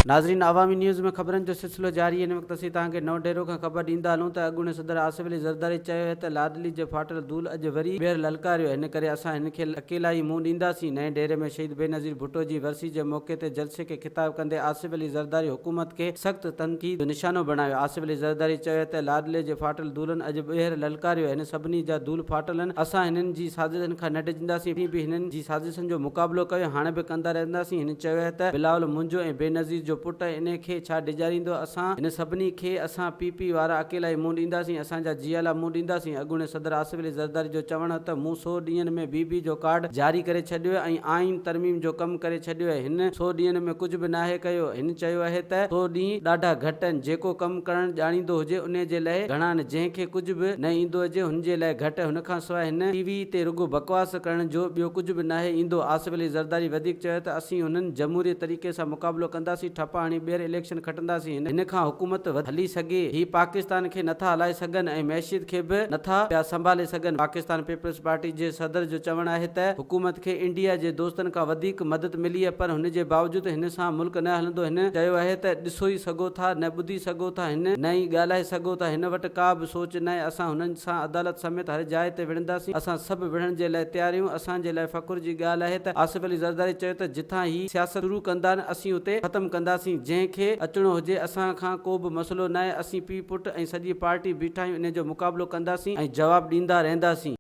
ناظرين عوامي نيوز ۾ خبرن جو سلسلو جاري هن وقت اسين توهان کي نئون ڊيرو کان خبر ڏيندا هلون ته اڳوڻي صدر آصف علي زرداري چيو آهي ته لاڏلي جي ڦاٽل دول اڄ وري ٻيهر للڪاريو آهي ان ڪري اسان هن کي اڪيلا ئي منهن ڏينداسين نئين ڊيري ۾ شهيد بينظير ڀٽو جي ورسي جي موقعي تي جلسي کي خطاب ڪندي آصف علي زرداري حڪومت کي سخت تنقيد جو نشانو بڻايو. آصف علي زرداري چيو ته لاڏلي جي ڦاٽل دولن اڄ ٻيهر للڪاريو، هن سڀني جا دول ڦاٽل آهن، اسان هنن جي سازشن کان نه ڊڄنداسين، پهرين به هنن جي سازشن جو مقابلو ڪيو، هاڻي به ڪندا رهنداسين، هن چيو ته بلاول منهنجو ۽ بينظير جو پٽ آهي، انهي کي ڇا ڊيڄاريندو، اسان هن سڀني کي اسان پي پي وارا اڪيلائي منهن ڏينداسين، اسان جا جيالا منهن ڏينداسين، اڳوڻي صدر آصف علي زرداري جو چوڻ هو ته مون سو ڏينهن ۾ بي بي جو ڪارڊ جاري ڪري ڇڏيو ۽ آئين ترميم جو ڪم ڪري ڇڏيو آهي، هن سو ڏينهن ۾ ڪجهه به ناهي ڪيو، هن چيو آهي ته سو ڏينهن ڏاڍا گهٽ آهن، جيڪو ڪم ڪرڻ ڄاڻيندو هجي انهي جي لئه گهڻا آهن، جنهن کي ڪجهه به نه ايندو هجي هن جي لئه گهٽ، هن کان سواء هن ٽي وي تي رڳو بڪواس ڪرڻ جو ٻيو ڪجهه به ناهي ايندو، آصف علي زرداري وڌيڪ چيو ته اسين هنن جمهوري طريقي سان مقابلو ڪنداسين، ٺپا هڻي ٻيهر اليڪشن کٽنداسين، هن کان حڪومت هلي سگهي، هي پاڪستان کي نٿا هلائي سگهن ۽ معيشت کي به نٿا پيا سنڀالي سگهن، پاڪستان پيپلز پارٽي جي صدر جو چوڻ آهي ته حڪومت کي انڊيا جي دوستن کان وڌيڪ مدد ملي آهي پر هن جي باوجود هن سان ملڪ نه هلندو هن چيو آهي ته ڏسو ئي سگهو ٿا نه ٻڌي سگهو ٿا هن نه ئي ڳالهائي سگهو ٿا هن وٽ ڪا به سوچ ناهي اسان هنن سان عدالت سميت هر جاء تي وڙهنداسين اسان سڀ وڙهڻ جي لاء تيار آهيون اسان جي لاء فخر جي ڳالهه آهي ته آصف علي زرداري چيو ته جتان هي سياست شروع ڪندا آهن اسين اتي ختم ڪنداسين جنهن کي اچڻو هجي اسان کان ڪو به مسئلو ناهي اسين پيء پٽ ۽ سڄي پارٽي بيٺا آهيون انهي جو مقابلو ڪنداسين ۽ جواب ڏيندا رهنداسين.